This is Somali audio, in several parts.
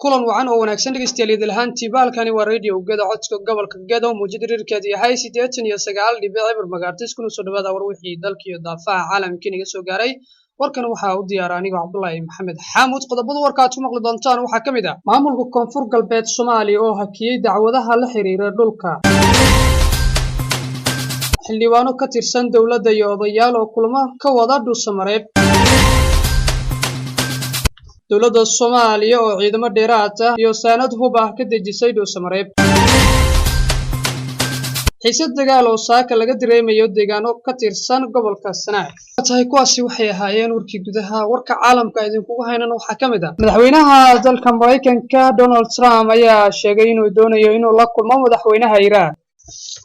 Kulan wacan oo wanaagsan, dhegeystayaal idil ahaantiiba. Halkani waa Radio Gedo, codka gobolka Gedo, muujada dhererkeedu yahay 89.0 megahertz. Kuna soo dhawaada war wixii dalka iyo daafaha caalamka inaga soo gaaray. Warkan waxaa u diyaara anigoo Cabdulaahi Maxamed Xaamud. Qodobada warka aad ku maqli doontaan waxaa ka mid ah: maamulka Koonfur Galbeed Soomaaliya oo hakiyey dacwadaha la xiriira dhulka, xildhibaano ka tirsan dowladda iyo odayaal oo kulamo ka wada Dhuusamareeb, dowladda Soomaaliya oo ciidamo dheeraad ah iyo saanad hub ah ka dejisay Dhuusamareeb, xiisad dagaal oo saaka laga dareemayo deegaano ka tirsan gobolka Sanaag. Tahay kuwaasi waxay ahaayeen warkii gudaha. Warka caalamka idinkugu haynan waxaa ka mid ah: madaxweynaha dalka Maraykanka Donald Trump ayaa sheegay inuu doonayo inuu la kulmo madaxweynaha Iiraan.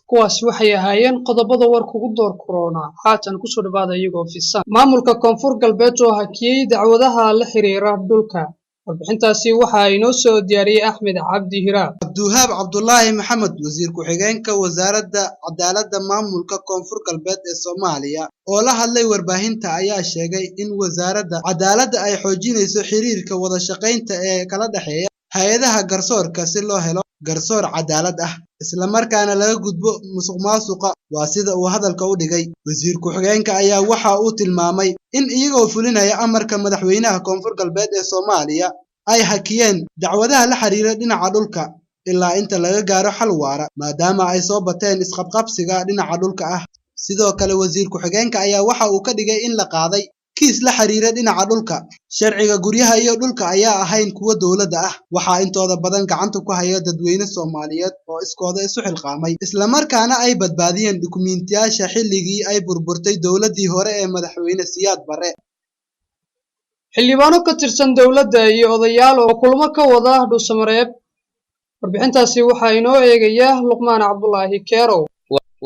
Kuwaasi waxay ahaayeen qodobada warkugu door korona. Haatan kusoo dhawaada iyagoo fisan. Maamulka Koonfur Galbeed oo hakiyey dacwadaha la xiriira dhulka. Warbixintaasi waxaa inoo soo diyaariyey Axmed Cabdi Hiraab. Cabdiwahaab Cabdulaahi Maxamed, wasiir ku-xigeenka Wasaaradda Cadaaladda maamulka Koonfur Galbeed ee Soomaaliya, oo la hadlay warbaahinta, ayaa sheegay in Wasaaradda Cadaaladda ay xoojinayso xiriirka wada shaqaynta ee kala dhexeeya hay-adaha garsoorka si loo helo garsoor cadaalad ah, islamarkaana laga gudbo musuqmaasuqa, waa sida uu hadalka u dhigay. Wasiir ku-xigeenka ayaa waxa uu tilmaamay in iyagoo fulinaya amarka madaxweynaha Koonfur Galbeed ee Soomaaliya ay hakiyeen dacwadaha la xiriira dhinaca dhulka ilaa inta laga gaaro xal waara, maadaama ay soo bateen isqabqabsiga dhinaca dhulka ah. Sidoo kale, wasiir ku-xigeenka ayaa waxa uu ka dhigay in la qaaday kiis la xiriira dhinaca dhulka. Sharciga guryaha iyo dhulka ayaa ahayn kuwo dowladda ah. Waxaa intooda badan gacanta ku haya dadweyne Soomaaliyeed oo iskooda isu xilqaamay, islamarkaana ay badbaadiyeen dukumiintiyaasha xilligii ay burburtay dowladdii hore ee madaxweyne Siyaad Barre. Xildhibaano ka tirsan dowladda iyo odayaal oo kulmo ka wada Dhuusamareeb. Warbixintaasi waxaa inoo eegaya Luqmaan Cabdulaahi Keerow.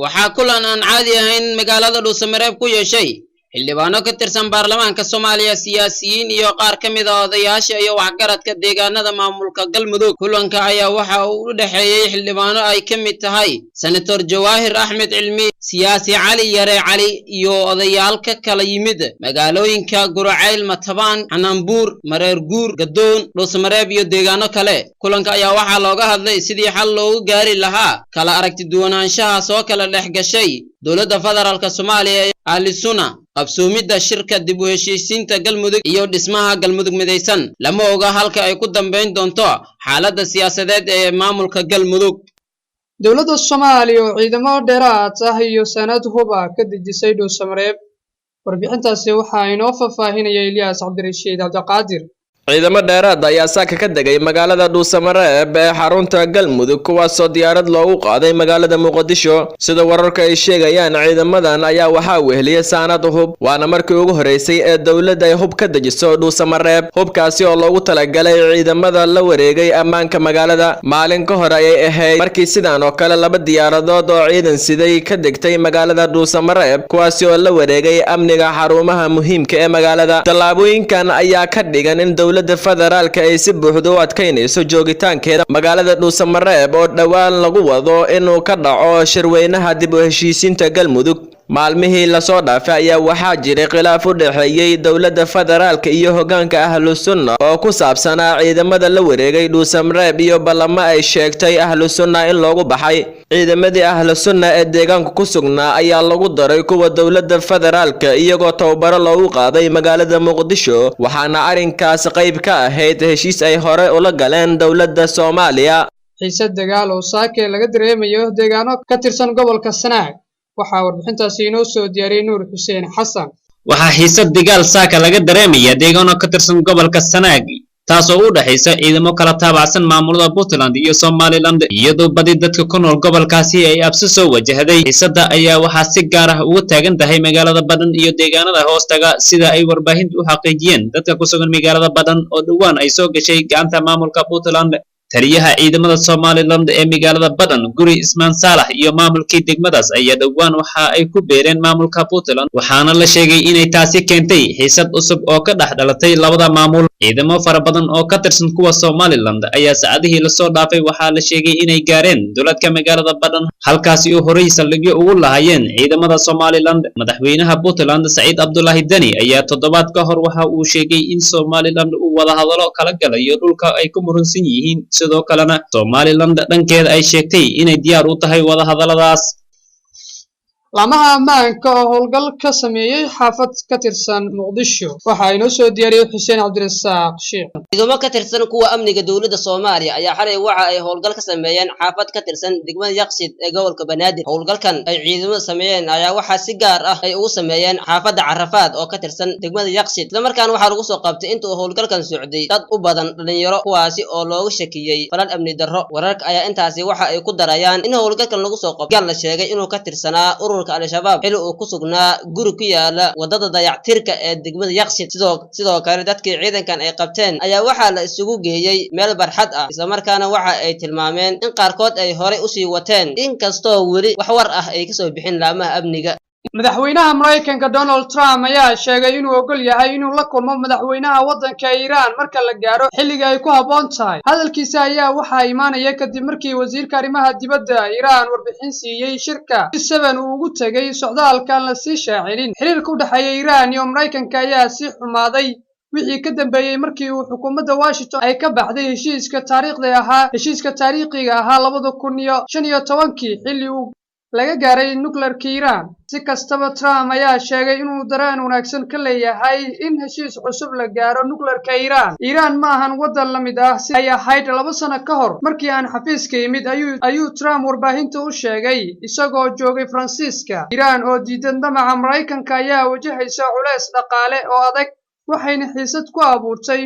Waxaa kulan aan caadi ahayn magaalada Dhuusamareeb ku yeeshay xildhibaano ka tirsan baarlamaanka Soomaaliya, siyaasiyiin iyo qaar ka mid a odayaasha iyo waxgaradka deegaanada maamulka Galmudug. Kulanka ayaa waxa uu u dhexeeyey xildhibaano ay ka mid tahay Senator Jawaahir Axmed Cilmi, siyaasi Cali Yare Cali iyo odayaal ka kala yimid magaalooyinka Guracayl, Matabaan, Xanaanbuur, Mareer Guur, Gadoon, Dhuusamareeb iyo deegaano kale. Kulanka ayaa waxaa looga hadlay sidii xal loogu gaari lahaa kala aragti duwanaanshaha soo kala dhex gashay dowladda federaalka Soomaaliya ee Ahlusuna, qabsoomidda shirka dib u heshiisiinta Galmudug iyo dhismaha Galmudug midaysan. Lama oga halka ay ku dambayn doonto xaaladda siyaasadeed ee maamulka Galmudug. Dowladda Soomaaliya oo ciidamo dheeraad ah iyo sanad huba ka dejisay Dhuusamareeb. Warbixintaasi waxaa inoo faahfaahinaya Ilyaas Cabdirashiid Cabdiqaadir. Ciidamo dheeraad ayaa saaka ka degay magaalada Dhuusamareeb ee xarunta Galmudug, kuwaasoo diyaarad loogu qaaday magaalada Muqdisho. Sida wararka ay sheegayaan, ciidamadan ayaa waxaa weheliyay saanad hub, waana markii ugu horeysay ee dowladda ay hub ka dejiso Dhuusamareeb, hubkaasi oo loogu talagalay ciidamada la wareegay ammaanka magaalada. Maalin ka hor ayay ahayd markii sidan oo kale laba diyaaradood oo ciidan siday ka degtay magaalada Dhuusamareeb, kuwaasi oo la wareegay amniga xarumaha muhiimka ee magaalada. Tallaabooyinkan ayaa ka dhigan in dowladda federaalka ay si buuxda u adkaynayso joogitaankeeda magaalada Dhuusamareeb, oo dhowaan lagu wado inuu ka dhaco shirweynaha dib u heshiisiinta Galmudug. Maalmihii lasoo dhaafay ayaa waxaa jiray khilaaf u dhexeeyey dowladda federaalka iyo hoggaanka Ahlu Sunna oo ku saabsanaa ciidamada la wareegay Dhuusamareeb iyo ballamo ay sheegtay Ahlu Sunna in loogu baxay. Ciidamadii Ahlu Sunna ee deegaanka ku sugnaa ayaa lagu daray kuwa dowladda federaalka, iyagoo tababaro loogu qaaday magaalada Muqdisho, waxaana arrinkaas qayb ka ahayd heshiis ay hore ula galeen dowladda Soomaaliya. Xiisad dagaal oo saake laga dareemayo deegaano ka tirsan gobolka Sanaag. Waxaa warbixintaasi inoo soo diyaariyey Nuur Xuseen Xasan. Waxaa xiisad dagaal saaka laga dareemaya deegaano ka tirsan gobolka Sanaag, taasoo u dhexaysa ciidamo kala taabacsan maamulada Puntland iyo Somaliland, iyadoo badi dadka ku nool gobolkaasi ay absi soo wajahday. Xiisadda ayaa waxaa si gaar ah uga taagan tahay magaalada Badhan iyo deegaanada hoostaga, sida ay warbaahintu u xaqiijiyeen dadka ku sugan magaalada Badhan oo dhowaan ay soo gashay gacanta maamulka Puntland. Taliyaha ciidamada Somaliland ee magaalada Badhan, Guri Ismaan Saalax, iyo maamulkii degmadaas ayaa dhowaan waxa ay ku biireen maamulka Puntland, waxaana la sheegay inay taasi keentay xiisad cusub oo ka dhex dhalatay labada maamul. Ciidamo fara badan oo ka tirsan kuwa Somaliland ayaa saacadihii lasoo dhaafay waxaa la sheegay inay gaareen duleedka magaalada Badhan, halkaasi oo horey saldhigyo ugu lahaayeen ciidamada Somaliland. Madaxweynaha Puntland, Saciid Cabdulaahi Deni, ayaa toddobaad ka hor waxa uu sheegay in Somaliland uu wadahadalo kala galayo dhulka ay ku muransan yihiin, sidoo kalena Somaliland dhankeeda ay sheegtay inay diyaar u tahay wadahadaladaas. Laamaha ammaanka oo howlgal ka sameeyey xaafad ka tirsan Muqdisho waxaa inoo soo diyaariyey Xuseen Cabdirasaaq Sheekh. Ciidamo ka tirsan kuwa amniga dowladda Soomaaliya ayaa xalay waxa ay howlgal ka sameeyeen xaafad ka tirsan degmada Yaqsid ee gobolka Banaadir. Howlgalkan ay ciidamadu sameeyeen ayaa waxaa si gaar ah ay ugu sameeyeen xaafadda Carafaad oo ka tirsan degmada Yaqsid. Islamarkaana waxaa lagu soo qabtay inta uu howlgalkan socday dad u badan dhalinyaro, kuwaasi oo looga shakiyey falal amni darro. Wararka ayaa intaasi waxa ay ku darayaan in howlgalkan lagu soo qabtay gaal la sheegay inuu ka tirsanaa ururka Al-Shabaab, xili uu ku sugnaa guri ku yaala wadada dayactirka ee degmada Yaqsid. Sidoo kale, dadkii ciidankan ay qabteen ayaa waxaa la isugu geeyey meel barxad ah, islamarkaana waxa ay tilmaameen in qaarkood ay horey usii wateen, inkastoo weli wax war ah ay kasoo bixin laamaha amniga. Madaxweynaha Maraykanka Donald Trump ayaa sheegay inuu ogol yahay inuu la kulmo madaxweynaha waddanka Iiraan marka la gaaro xilliga ay ku habboon tahay. Hadalkiisa ayaa waxaa imaanaya kadib markii wasiirka arrimaha dibadda Iiraan warbixin siiyey shirka G7 uu ugu tegay socdaalkan la sii shaacinin. Xiriirka u dhexeeya Iiraan iyo Maraykanka ayaa sii xumaaday wixii ka dambeeyey markii uu xukuumadda Washington ay ka baxday heshiiska taariikhiga ahaa 2015-kii, xilli uu laga gaaray nukleerka Iiraan. Si kastaba, Trump ayaa sheegay inuu dareen wanaagsan ka leeyahay in heshiis cusub la gaaro nukleerka Iiraan. "Iiraan ma ahan waddan la mid ah si ay ahayd 2 sano ka hor markii aan xafiiska yimid," ayuu Trump warbaahinta u sheegay isagoo joogay Faransiiska. Iiraan oo diidan damaca Maraykanka ayaa wajahaysa culeys dhaqaale oo adag, waxayna xiisad ku abuurtay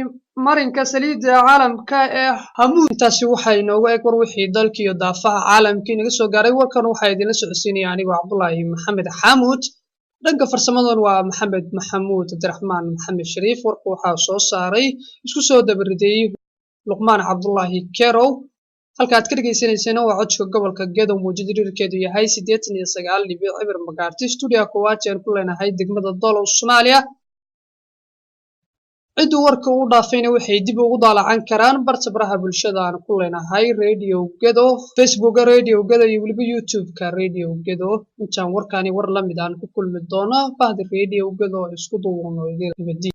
marinka saliidda caalamka ee Hamuud. Intaasi waxaa inoogu eg war wixii dalka iyo daafaha caalamka inaga soo gaaray. Warkan waxaa idinla socodsiinaya anigoo Cabdulaahi Maxamed Xaamuud. Dhanka farsamadan waa Maxamed Maxamuud Cabdiraxmaan Maxamed Shariif. Warka waxaa soo saaray, isku soo dabariday Luqmaan Cabdulaahi Kerow. Halka aad ka dhegaysaneyseen waa codka gobolka Gedo, muujada dhererkeedu yahay 89.0 megahertz, stuudiyaha koowaad ee aan ku leenahay degmada Dolow, Soomaaliya. Cidduu warka uu dhaafayna waxay dib ugu daalacan karaan barta baraha bulshada aan ku leenahay, Radio Gedo, Facebooka Radio Gedo iyo weliba YouTube-ka Radio Gedo. Intaan warkaani war lamid aan ku kulmi doono, bahda Radio Gedo oo isku duuban nabadi.